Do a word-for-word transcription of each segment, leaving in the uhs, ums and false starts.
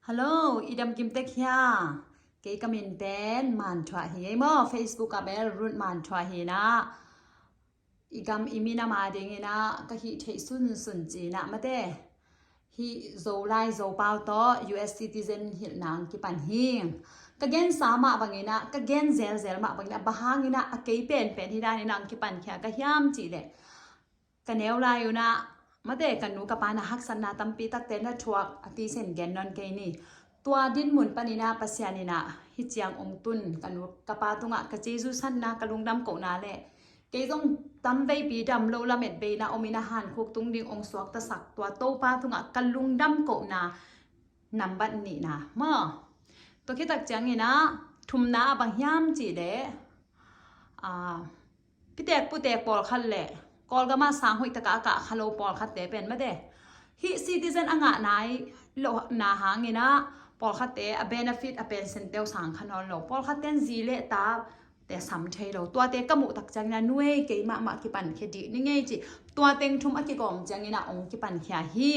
Hello, i dam kim tek hia? Kei ka min pen Man Thuah hi ei maw, Facebook ah bel Ruth Man Thuah hi na. I gam i minam a dingin ah ka hih theih sunsun ci-in ah mate, hih Zolai Zopau tawh U S citizen hilhna hong kipan hi. Ka gensa mah bangin ah, ka gen zelzel mah bangin ah, bang hangin ah a kei penpen hih danin ah hong kipan khia ka hiam cih leh, ka neu lai un ah mate, ka nu ka pa na haksatna tampi takte na thuak a, tisen gen nawn kei ni. Tua dinmun panin ah Pasian in ah hih ciang hong tun ka nu ka pa tungah ka Jesu sanna, ka lungdam kohna leh kei zong tamveipi dam lo lamet bei na om in ah, hankhuk tung ding hong suaktasak tua Topa tungah ka lungdam kohna nambat nihna maw. Tua khit tak ciangin ah thumna ah bang hiam cih leh, ah, pitek putek pawlkhat leh Kawlgam ah sang hoih takah a kah kha lo pawlkhatte pen mate, hih citizen a ngah nai lohna hangin ah pawlkhatte a benefit, a pension te uh sang kha nawn lo. Pawlkhatte in zi leh tate sam thei lo. Tuate ka muh tak ciangin ah, nuei, kei mahmah kipan khia dih ni ngei ci. Tua teng thum a kigawm ciangin ah hong kipan khia hi.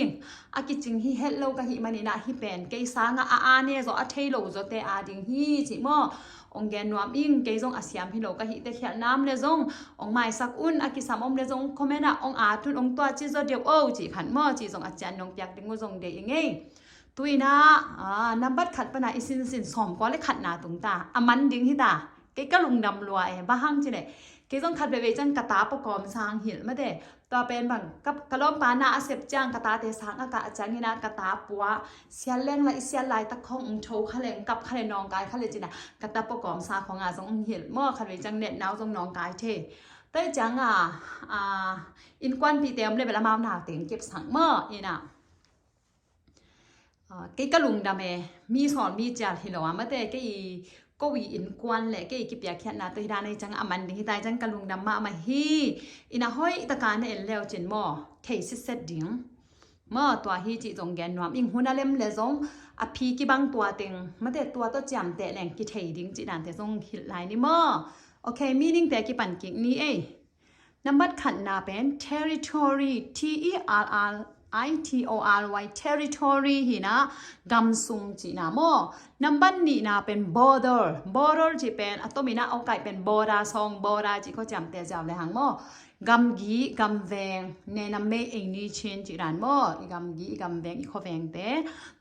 A kicing hi het lo ka hih manin ah, hih pen kei sangah a ane zaw, a thei lo zawte a ding hi ci maw. Hong gen nuam ing, kei zong a siam hi lo ka hih teh, khialh nam leh zong hong maisak un, a kisam om leh zong comment ah hong at un, hong tua ci zaw deuh o cih khat maw, cih zong a cian nong piak ding uh zong deih ing ei. Tu-in ah, ah, nambat khat pan ah i sinsin sawmkua leh khatna tung ta, a man ding hi ta. Kei ka lungdam lua e, bang hang cih leh kei zong khat veivei ciang ka ta pawkawmsa hong hilh mate. Tua pen bang, ka, ka lawmpa na a sep ciang ka tate sang a kah ciangin ah ka ta pua, sial leng lah i sial laitak khawng hong tho kha leh, hong kap kha leh, nawngkai kha leh ci-in ah ka ta pawkawmsa khawng ah zong hong hilh maw, khat veivei ciang netna uh zong nawngkai thei. Tua ciang ah, ah, innkuanpihte om leh bel amau nau teng kepsak maw, in ah. Ah, kei ka lungdam e, mi sawl mi cial hi lo a mate, kei i ko i innkuan leh kei i kipiakkhiatna tawh hih dan a hi ciang a man ding hi ta, hih ciang ka lungdam mahmah hi. In ah hoih taka na en leu cin maw, thei sitset ding maw. Tua hi cih zong gen nuam ing, hun a lem leh zong a phi kibang tua teng mate, tua tawh ciamteh leng kithei ding cih dante zong hilh lai ni maw. Ok, meaning te kipan kik ni ei. Nambat khatna pen territory, T E R R I T O R Y, territory hi na, gam sung cihna maw. Nambat nihna pen border, border cih pen a tomin ah hong kai pen border sawng, border cih khaw ciamteh ziau lehang maw. Gamgi, gamveng, ne nam mei ei ni chin cih dan maw. I gamgi, i gamveng, i khuavengte.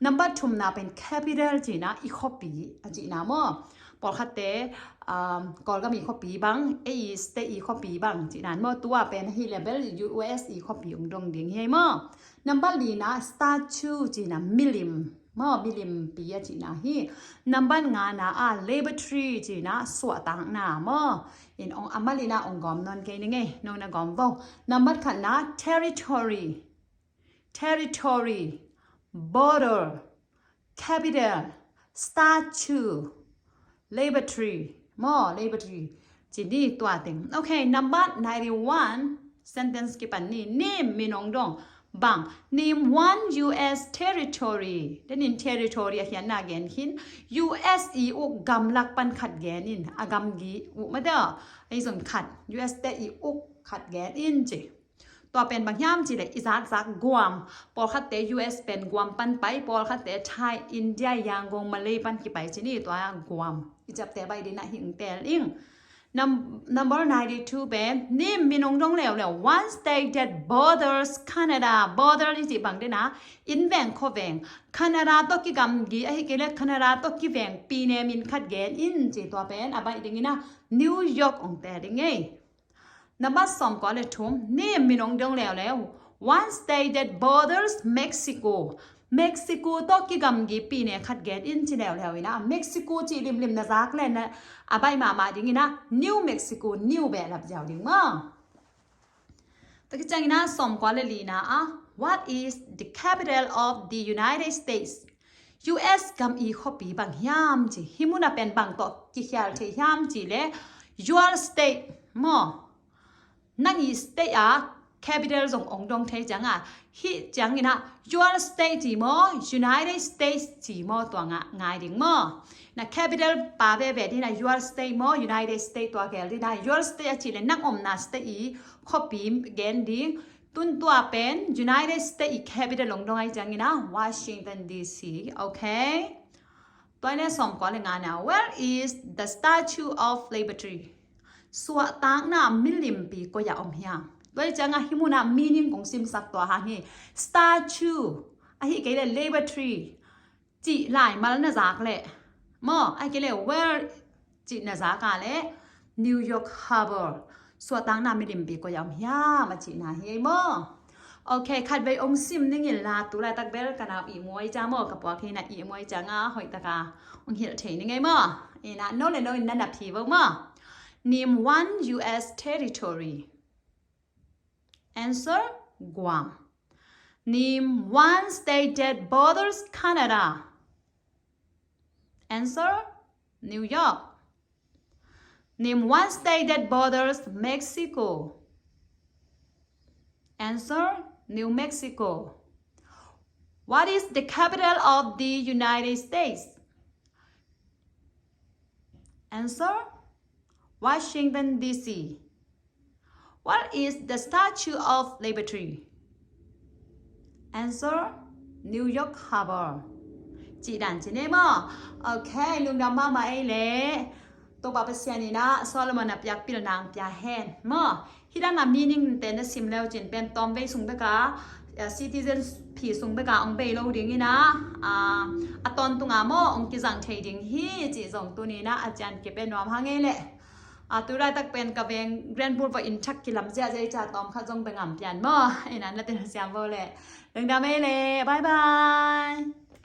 Nambat thumna pen capital cihna, i khuapi a cihna maw. Pawlkhatte, um, Kawlgam i khuapi bang, ei state i khuapi bang cih dan maw. Tua pen ahi leh bel U S i khuapi hong dong ding hi ei maw. Nambat lina statue cihna, milim maw, milimpi a cihna hi. Nambat ngana ah laboratory cihna, suahtakna maw. In hong a malina hong gawm nawn kei ni ngei, no na gawm vo. Nambat khatna territory, territory, border, capital, statue, laboratory maw, laboratory. Ci ni tua teng. Ok, number ninety-one, sentence kipan ni. Name, min hong dong. Bang, name one U S territory. Then in territory a khiatna gen khin. U S i uk gamlak pan khat gen in. A gamgi uk mah dah. Ahi zong khat. U S te i uk khat gen in ci. Tua pen bang hiam cih leh i zakzak Guam. Pawlkhatte U S pen Guam pan pai, pawlkhatte Thai, India, Yangon, Malay pan kipai ci ni, tua Guam. I ciapteh baih ding ah hing tel ing. Num-, number ninety-two pen, name, min hong dong leuleu. One state that borders Canada. Border i cih bang ding ah, innveng khuaveng. Canada tawh kigamgi, ahih kei leh Canada tawh kivengpi ne min khat gen in ci, tua pen a baih dingin ah New York hong tel ding ei. Number sawmkua le thum, name, min hong dong leuleu. One state that borders Mexico. Mexico tawh kigamgipi ne khat gen in ci leuleu in ah, Mexico cih limlim na zak leh na a baih mahmah dingin ah, New Mexico, New behlap ziau ding maw. Tua khit ciangin ah sawmkua le lina ah, what is the capital of the United States? U S gam i khuapi bang hiam ci, hih mun a pen bang tawh kikhial thei hiam cih leh, your state maw. Nang i state a capital zong hong dong thei ciang a, hih ciangin ah your state ci maw, United States ci maw, tua nga-, ngai ding maw. Na capital pa veve ding ah your state maw, United States, tua gel ding ah, your state a cih leh nang omna state i khuapi gen ding. Tun tua pen United States i capital long dong ai ciangin a Washington D C. Okay. Tua ina sawm kua le nga na, where is the Statue of Liberty? Suahtakna milimpi koi-ah om hiam? Tua ai cianga hih muna meaning kong simsak tua hang hi. Statue ahi kei le Liberty cih laimal na zak leh maw, ahi kei le where cih na zak a leh New York Harbor suahtakna milimpi koi-ah om hiam a cihna hi ei maw? Okay, khatvei ong sim ning inla tu laitak bel ka nau ihmu ai ciang maw, ka puak hi na ihmu ai cianga hoihtaka ong hilh thei ning ei maw? Ina no le no in na nap hi vo maw? Name one U S territory. Answer, Guam. Name one state that borders Canada. Answer, New York. Name one state that borders Mexico. Answer, New Mexico. What is the capital of the United States? Answer, Washington D C. What is the Statue of Liberty? Answer, New York Harbor. Cih dan ci nei maw? Okay, lungdam mahmah ei leh. Topa Pasian in a Solomon a piak pilna ang pia hen maw? Hih dan a meaning te na sim leu cin pen tawmvei sung beka, eh, citizen phi sung beka ong bei lo ding ina, ah, a tawntunga maw ong kizang thei ding hi cih zong tuni ina a cian kip e nuam hang ei leh. Ah, tu laitak pen ka veng Grand Boulevard in thak kilam ziahziah i ca tawm khat zong bengam pian maw? Ina na ten siam vo leh. Lungdam ei leh. Bye bye.